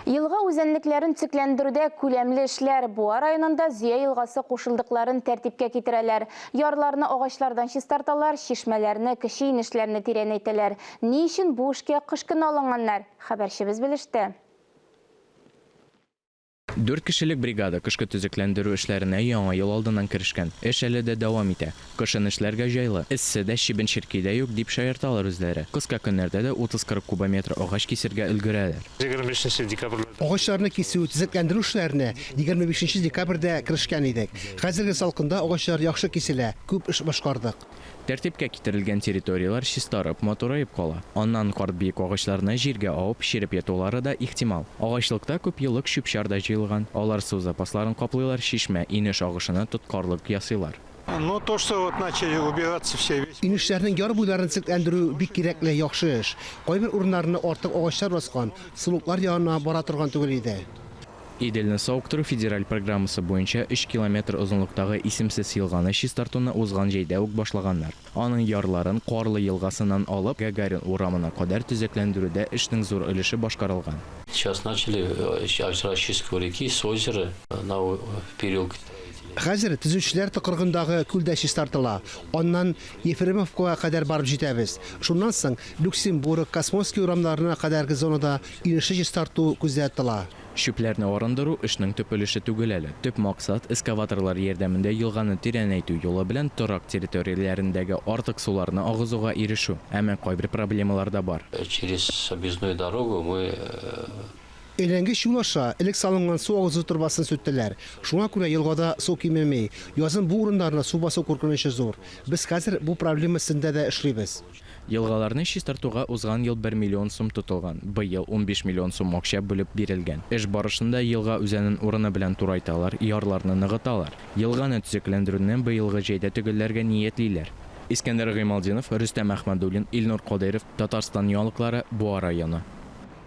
Елга үзәнлекләрен төзекләндерүдә күләмле эшләр. Буа районында Зөя елгасы кушылдыкларын тәртипкә китерәләр. Ярларны агачлардан чистарталар, чишмәләрне, кече инешләрне тирәнәйтәләр. Ни өчен бу эшкә кыш көне алынганнар? Хәбәрчебез белеште. Дүрт кешелек бригада кышкы төзекләндерү эшләренә Яңа ел алдыннан керешкән. Эш әле дә дәвам итә. Кышын эшләргә җайлы. Эссе дә, чебен-черки дә юк, дип шаярталар үзләре. Кыска көннәрдә дә 30-40 кубометр агач кисергә өлгерәләр. 25 нче декабрьдә. Агачларны кисү, төзекләндерү эшләренә 25 нче декабрьдә керешкән идек. Хәзерге салкында агачлар яхшы киселә, күп эш башкардык. Тәртипкә китерелгән территорияләр чистарып, матураеп кала. Аннан карт биек агачларны җиргә авып, череп ятулары да ихтимал. Агачлыкта күпьеллык чүп-чар да җыелган. Алар су запасларын каплыйлар, чишмә, инеш агышына тоткарлык ясыйлар. Ну то, что вот начали убираться все весь. Инешләрнең яр буйларын төзекләндерү бик кирәкле, яхшы эш. Кайбер урыннарны артык агачлар баскан, сулыклар янына бара торган түгел иде. Иделне савыктыру федераль программасы буенча өч километр озынлыктагы исемсез елганы чистартуны узган җәйдә үк башлаганнар. Аның ярларын Карлы елгасыннан алып Гагарин урамына кадәр төзекләндерүдә эшнең зур өлеше башкарылган. Сейчас начали очистку реки с озера на переулке. Хәзер Төзүчеләр тыкрыгындагы күл дә чистартыла. Аннан Ефремовкага кадәр барып җитәбез. Шуннан соң Люксембург, Космонский урамнарына кадәрге зонада инешне чистарту күздә тотыла. Чүпләрне арындыру эшнең төп өлеше түгел әле. Төп максат, эскаваторлар ярдәмендә елганы тирәнәйтү юлы белән торак территорияләрендәге артык суларны агызуга ирешү. Әмма кайбер проблемалар да бар. Через объездную дорогу мы. Әйләнгеч юл аша элек салынган су агызу торбасын сүттеләр. Шуңа күрә елгада су кимеми. Язын бу урыннарны су басу куркынычы зур. Без хәзер бу проблема өстендә дә эшлибез. Елгаларны чистартуга узган ел бер миллион сум тотылган, быел 15 миллион сум акча бүлеп бирелгән. Эш барышында елга үзәнен урыны белән турайталар, ярларны ныгыталар. Елганы төзекләндерүне быелгы җәйдә төгәлләргә ниятлиләр. Искәндәр Гыймалтдинов, Рөстәм Әхмәдуллин, Илнур Кадыйров, Татарстан яңалыклары, Буа районы.